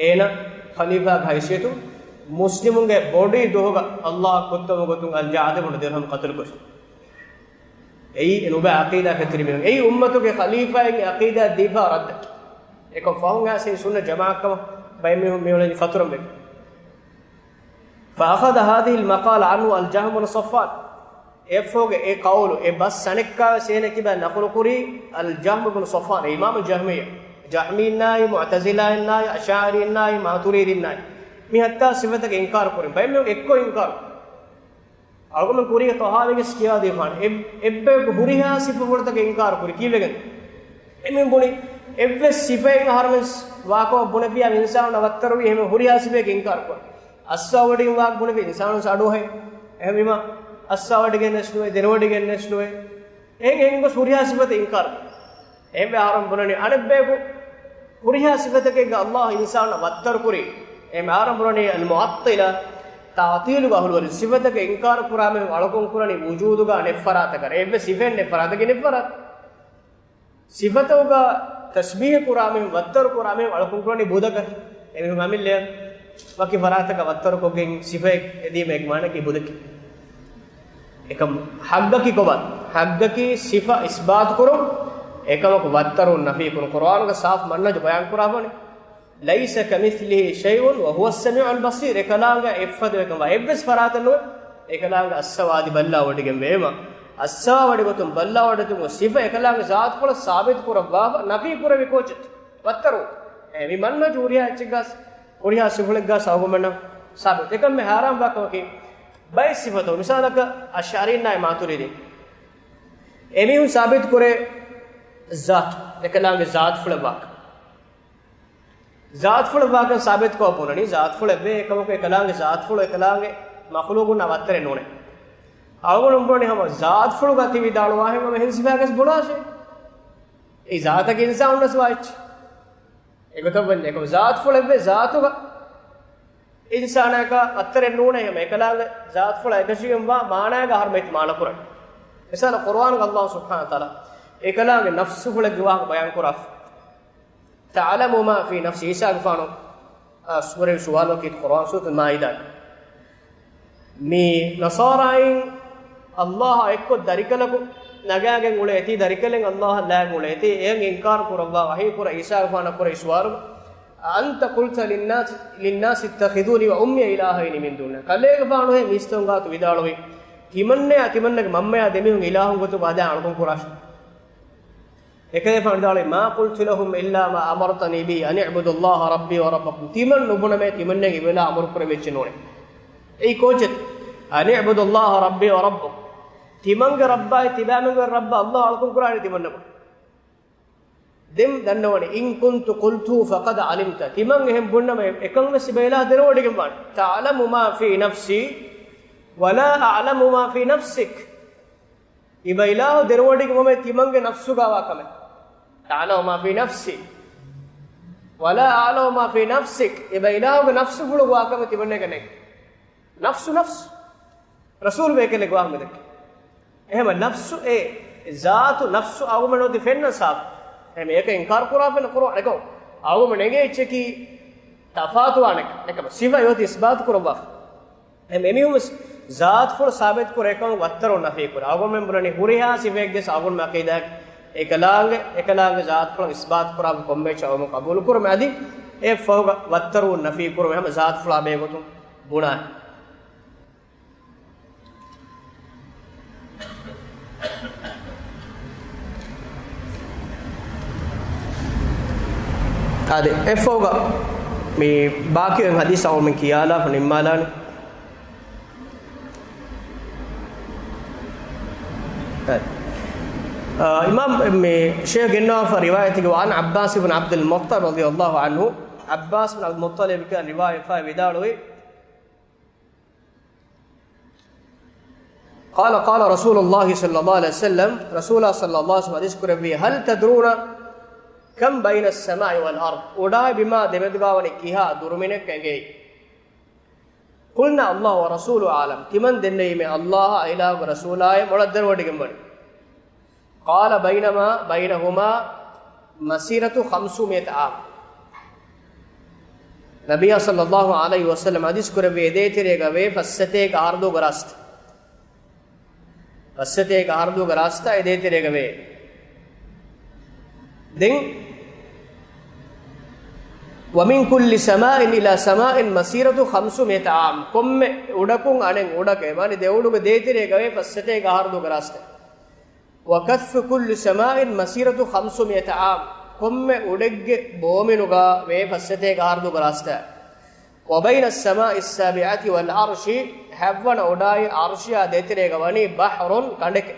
އޭނާ ޚަލީފާގެ ހައިސިއްޔަތުން މުސްލިމުންގެ ބޮޑީ ދުވަހުގަ ﷲ އަށް ކުއްތަވުމުގެ ގޮތުން އަލްޖަޢްދު ބިން ދިރްހަމް ޤަތުލު ކުރި. އެއީ އެ ނުބައި ޢަޤީދާ ފެތުރި މީހުން. އެއީ އުއްމަތުގެ ޚަލީފާއިން އެ ޢަޤީދާ ދީފާ ރައްދެއް. އެކަމް ފަހުން އައިސް އެ ސުންނަ ޖަމާޢަތްކަމަށް ބައެއް މީހުން މިއުޅެނީ ފަތުރަން ވެގެން. فأخذ هذه المقالة عنه الجهم بن صفوان. އެއަށްފަހުގެ އެ ޤައުލު، އެ ބަސް އަނެއްކާވެސް އޭނަ ކިބައިން ނަޤުލު ކުރީ އަލްޖަހްމު ބިން ޞަފްވާން، އިމާމު ޖަހްމިއްޔާ، ޖަހްމީންނާއި މުޢުތަޒިލާއިންނާއި އަޝްޢަރީންނާއި މާތުރީދީންނާއި މި ހަތްތާ ސިފަތަކަށް އިންކާރު ކުރިން. ބައެއް މީހުން އެއްކޮށް އިންކާރު. އަޅުގަނޑު ކުރީގެ ޠަހާވީގެ ކިޔާދީފާނެ. އެ-، އެއްބަޔަކު ހުރިހާ ސިފަފުޅުތަކަށް އިންކާރު ކުރި. ކީއްވެގެން؟ އެމީހުން ބުނި، އެއްވެސް ސިފައެއް އަހަރުމެން ވާކަމަށް ބުނެފިއްޔާ އިންސާނުންނަށް ވައްތަރުވީ އެހެން ހުރިހާ ސިފައެއްގެ އިންކާރު ކުރަން. އައްސާވަޑިގެން ވާ ބުނެފި އިންސާނުން އަޑުއަހައި. އެހެންވީމަ އައްސާވަޑިގެން ނެސްނުވޭ، ދެނެވަޑިގެން ނެސްނުވޭ. އެހެން އެހެން ގޮސް ހުރިހާ ސިފަތައް އިންކާރު. އެހެންވެ އަހަރުން ބުނަނީ އަނެއްބަޔަކު ހުރިހާ ސިފަތަކެއްގަ ﷲ އިންސާނުންނަށް ވައްތަރު ކުރީ. އެހެން އަހަރުން ބުނަނީ އަލްމުޢައްޠިލާ، ތަޢްޠީލުގެ އަހުލުވެރިން. ސިފަތަކަށް އިންކާރު ކުރާ މީހުން އަޅުކަން ކުރަނީ ވުޖޫދުގަ އަނެއް ފަރާތަކަށް. އެއްވެސް ސިފައެއް ނެތް ފަރާތަކަށް ނެތް ފަރާތަ. ސިފަތަކުގަ ތަޝްބީހު ކުރާ މީހުން، ވައްތަރު ކުރާ މީހުން އަޅުކަން ކުރަނީ ބުދަކަށް. އެމީހުން އަމިއްލައަށް ވަކި ފަރާތަކަށް ވައްތަރުކޮށްގެން ސިފައެއް އެދީމަ އޭގެ މާނައަކީ ބުދަކީ. އެކަމް ޙައްޤަކީ ކޮބާ؟ ޙައްޤަކީ ސިފަ އިސްބާތު ކުރުން، އެކަމަކު ވައްތަރުން ނަފީ ކުރުން. ޤުރުއާނުގަ ސާފު މަންހަޖު ބަޔާން ކުރާފަނި. ليس كمثله شيء وهو السميع البصير. އެކަލާނގެ އެއްފަދަ އެކަން ވާ އެއްވެސް ފަރާތެއް ނުވޭ. އެކަލާނގެ އައްސަވާ އަދި ބައްލާ ވޮޑިގެން ވޭމަ. އައްސަވާ ވަޑިގޮތުން ބައްލާ ވަޑިގޮތުން ސިފަ އެކަލާނގެ ޒާތުފުޅަށް ސާބިތު ކުރައްވާފަ، ނަފީ ކުރެވި ކޯޗެއް؟ ވައްތަރު. އެ މި މަންހަޖު ހުރިހާ އެއްޗެއްގަސް، ހުރިހާ ސިފަފުޅެއްގަސް އަޅުގަނޑުމެންނަށް ސާބިތު. އެކަން މި ހައިރާންވާ ކަމަކީ، ބައެއް ސިފަތައް، މިސާލަކަށް އަޝްޢަރީންނާއި މާތުރީދީން. އެމީހުން ސާބިތު ކުރޭ ޒާތު، އެކަލާނގެ ޒާތުފުޅެއް ވާކަން. ޒާތުފުޅެއް ވާކަން ސާބިތުކޮށް ބުނަނީ، ޒާތުފުޅެއް ވޭ، އެކަމަކު އެކަލާނގެ ޒާތުފުޅު އެކަލާނގެ މަޚުލޫޤުންނާ ވައްތަރެއް ނޫނޭ. އަޅުގަނޑު ބުނަނީ ހަމަ ޒާތުފުޅުގަ ތި ވިދާޅުވާހެން ހަމަ އެހެން ސިފައެއްގަސް ބުނާށޭ. އެއީ ޒާތަކީ އިންސާނުންނަސް ވާ އެއްޗެއް. އެގޮތަށް ވަންޏާ އެކަމަ ޒާތުފުޅެއް ވޭ، ޒާތުގަ އިންސާނާއަކާ ވައްތަރެއް ނޫނޭ، ހަމަ އެކަލާނގެ ޒާތުފުޅަށް އެކަށީގެންވާ މާނާގަ އަހަރުމެން މާނަ ކުރަނީ. މިސާލަށް ޤުރުއާނުގަ ﷲ ސުބްޙާނަހޫ ވަތަޢާލާ އެކަލާނގެ ނަފްސުފުޅެއްގެ ވާހަކަ ބަޔާން ކުރާފަ. تعلم ما في نفسي. ޢީސާގެފާނު، އާ، ސުވަރެއް ސުވާލު ކީ ޤުރުއާން ސޫރަތުލް މާއިދާގަ. މި ނަޞާރާއިން ﷲ އާ އެއްކޮށް ދަރިކަލަކު ނަގާގެން އުޅޭތީ، ދަރިކަލެއް ﷲ އަށް ލާގެން އުޅޭތީ، އެޔަށް އިންކާރު ކުރައްވާ ވަޙީ ކުރައްވާ ޢީސާގެފާނަށް ކުރެއްވި ސުވާލު، أأنت قلت للناس، للناس اتخذوني وأمي إلهين من دون الله. ކަލޭގެފާނުހޭ މީސްތަކުން ގާތު ވިދާޅުވީ، ތިމަންނަޔާ ތިމަންނަގެ މަންމަޔާ ދެމީހުން އިލާހުން ގޮތުގަ ހަދާ އަޅުކަން ކުރާށޭ. އެކަލޭގެފާނު ވިދާޅުވީ، ما قلت لهم إلا ما أمرتني به أن اعبدوا الله ربي وربكم. ތިމަން ނުބުނަމޭ، ތިމަންނައަށް އެއްވެލާ އަމުރު ކުރެވި އެއްޗެއް ނޫނޭ. އެއީ ކޯޗެއް؟ أن اعبدوا الله ربي وربكم. ތިމަންގެ ރައްބާއި ތިބާމެންގެ ރައްބާ ﷲ އަޅުކަން ކުރާނީ ތިމަންނަށް. ދެން ދަންނަވަނީ، إن كنت قلته فقد علمت. ތިމަން އެހެން ބުންނަމޭ، އެކަން ވެސް އިބަ އިލާހު ދެނެވޮޑިގެންވާނެ. تعلم ما في نفسي ولا أعلم ما في نفسك. އިބަ އިލާހު ދެނެވޮޑިގެންވަމޭ ތިމަންގެ ނަފްސުގަ ވާ ކަމެއް. تعلم ما في نفسي ولا أعلم ما في نفسك. އިބަ އިލާހުގެ ނަފްސުފުޅުގަ ވާ ކަމެއް ތިމަންނައަކަށް ނެތް. ނަފްސު، ނަފްސު. ރަސޫލު ބޭކަލެއްގެ ވާހަކަ ދެއްކި. އެހެމަ ނަފްސު އެ ޒާތު ނަފްސު އަޅުގަނޑު އޮތީ ފެންނަ ސާފު. އެހެމަ އެކަން އިންކާރު ކުރާ ފެންނަ ޤުރުއާން އެކަމަ އަޅުގަނޑު ނެގޭ އެއްޗަކީ ތަފާތުވާނެ އެކަމަ ސިފަ އެއޮތީ އިސްބާތު ކުރައްވާފަ. އެހެމަ އެމީހުން ވެސް ޒާތުފުޅު ސާބިތު ކުރޭ އެކަމަ ވައްތަރު ނަފީ ކުރޭ. އަޅުގަނޑުމެން ބުނަނީ ހުރިހާ ސިފައެއްގެ ސާގުން މަކީދާ އެކަލާނގެ، އެކަލާނގެ ޒާތުފުޅަށް އިސްބާތު ކުރާ ކޮންމެ އެއްޗެއް އަޅުގަނޑު ޤަބޫލު ކުރުމެ. އަދި އެ ފަހުގަ ވައްތަރު ނަފީ ކުރުމެ ހަމަ ޒާތުފުޅާ ބެހޭ ގޮތުން ބުނާ. އާދެ، އެއަށްފަހުގަ މި ބާކީ އޮތް ހަދީސް އަޅުގަނޑުމެން ކިޔާލާފަ ނިންމާލާނެ. އާ، އިމާމް މި ޝޭޚް ގެންނަވާފަ ރިވާޔަތެއްގަ، وعن عباس بن عبد المطلب رضي الله عنه، ޢައްބާސް ބިން ޢަބްދުލް މުއްޠަލިބް ކަން ރިވާޔަތްވެފައި ވިދާޅުވި، قال، قال رسول الله صلى الله عليه وسلم، ރަސޫލާ ޞައްލައްލާހު ޢަލައިހި ވަސައްލަމް ޙަދީޘް ކުރެއްވީ، هل تدرون كم بين السماء والأرض؟ އުޑާއި ބިމާ ދެމެދުގާ ވަނީ ކިހާ ދުރުމިނެއްކަ އެނގޭ؟ قلنا، الله ورسوله أعلم، ތިމަން ދެންނެވީމޭ ﷲ އާ އިލާހުގެ ރަސޫލާއޭ މޮޅަށް ދަންނަވަޑިގެންވަނީ. قال، بينما، بينهما مسيرة خمسمائة عام. ނަބިއްޔާ ޞައްލައްލާހު ޢަލައިހި ވަސައްލަމް ޙަދީޘް ކުރެއްވި އެ ދޭތެރޭގަ ވޭ ފައްސަތޭކަ އަހަރު ދުވަހުގެ ރާސްތާ. ފައްސަތޭކަ އަހަރު ދުވަހުގެ ރާސްތާ އެ ދޭތެރޭގަ ވޭ. ދެން، ومن كل سماء إلى سماء مسيرة خمسمائة عام. ކޮންމެ އުޑަކުން އަނެއް އުޑަކަށް، މާނަ ދެ އުޑުގެ ދޭތެރޭގަ ވޭ ފައްސަތޭކަ އަހަރު ދުވަހުގެ ރާސްތާ. وكثف كل سماء مسيرة خمسمائة عام. ކޮންމެ އުޑެއްގެ ބޯމިނުގަ ވޭ ފައްސަތޭކަ އަހަރު ދުވަހުގެ ރާސްތާ. وبين السماء السابعة والعرش، ހަތްވަނަ އުޑާއި ޢަރްޝާ ދޭތެރޭގަ ވަނީ بحر، ކަނޑެކޭ.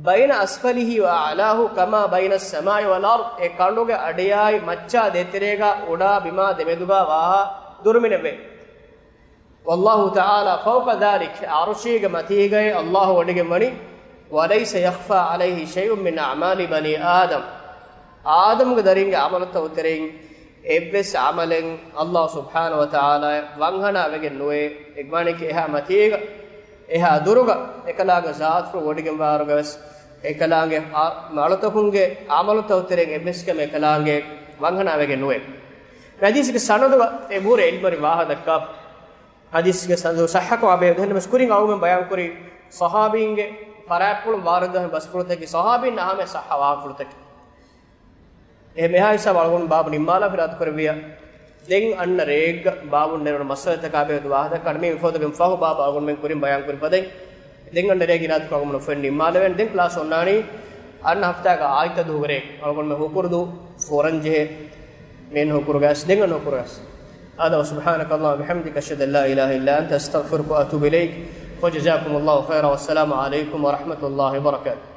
بين أسفله وأعلاه كما بين السماء والأرض، އެ ކަނޑުގެ އަޑިއާއި މައްޗާ ދޭތެރޭގަ އުޑާ ބިމާ ދެމެދުގަ ވާހާ ދުރުމިނެއް ވޭ. والله تعالى فوق ذلك، ޢަރްޝީގެ މަތީގައި ﷲ ވޮޑިގެންވަނީ. وليس يخفى عليه شيء من أعمال بني آدم، އާދަމްގެ ދަރިންގެ ޢަމަލުތައް ތެރެއިން އެއްވެސް ޢަމަލެއް ﷲ ސުބްޙާނަހޫ ވަތަޢާލާއަށް ވަންހަނާ ވެގެން ނުވޭ. އެ މާނައަކީ އެހާ މަތީގަ، އެހާ ދުރުގަ، އެކަލާނގެ ޒާތުފުޅު ވޮޑިގެންވާއިރުގަވެސް، އެކަލާނގެ އާ، މަޅުތަކުންގެ ޢަމަލުތައް ތެރެއިން އެއްވެސް ކަމެއް އެކަލާނގެ ވަންހަނާ ވެގެން ނުވޭ. ޙަދީޘްގެ ސަނަދުގަ އެބަހުރި ޢިލްމުވެރިން ވާހަކަ ދައްކާފަ. ޙަދީޘްގެ ސަނަދު ޞައްޙަކަމާ ބެހޭ ދެންނެވި ކުރިން އަޅުގަނޑުމެން ބަޔާންކުރި ޞަޙާބީންގެ ފަރާތްޕުޅުން ވާރިދުވާ ބަސްފުޅުތަކީ، ޞަޙާބީންނާ ހަމަ ޞައްޙަ ވާހަކަފުޅުތަކެއް. އެހެން އެހާ ހިސާބަށް އަޅުގަނޑު ބާބު ނިންމާލާ ފިރާތުކުރެއްވިޔާ. ދެން އަންނަ ރޭގަ ބާބުން ނެރުނު މައްސަލަތަކާ ބެހޭ ވާހަކަ ދައްކާނެ މި މިފަހުގެ ބާބު އަޅުގަނޑުމެން ކުރިން ބަޔާންކުރި ފަދައިން. ދެން އަންނަ ރޭގެ އިރާދަކޮށް އަޅުގަނޑު ނުފެން ނިންމާލެވޭނެ. ދެން ކްލާސް އޮންނާނީ އަންނަ ހަފްތާގެ އާދިއްތަ ދުވަހުގެ ރޭ. އަޅުގަނޑުމެން ހުކުރު ދުވަހު ފޯރަން ޖެހޭ. މި ހުކުރުގަސް، ދެން އަންނަ ހުކުރުގަސް. هذا وسبحانك اللهم وبحمدك، أشهد أن لا إله إلا أنت، أستغفرك وأتوب إليك، وجزاكم الله خيرا، والسلام عليكم ورحمة الله وبركاته.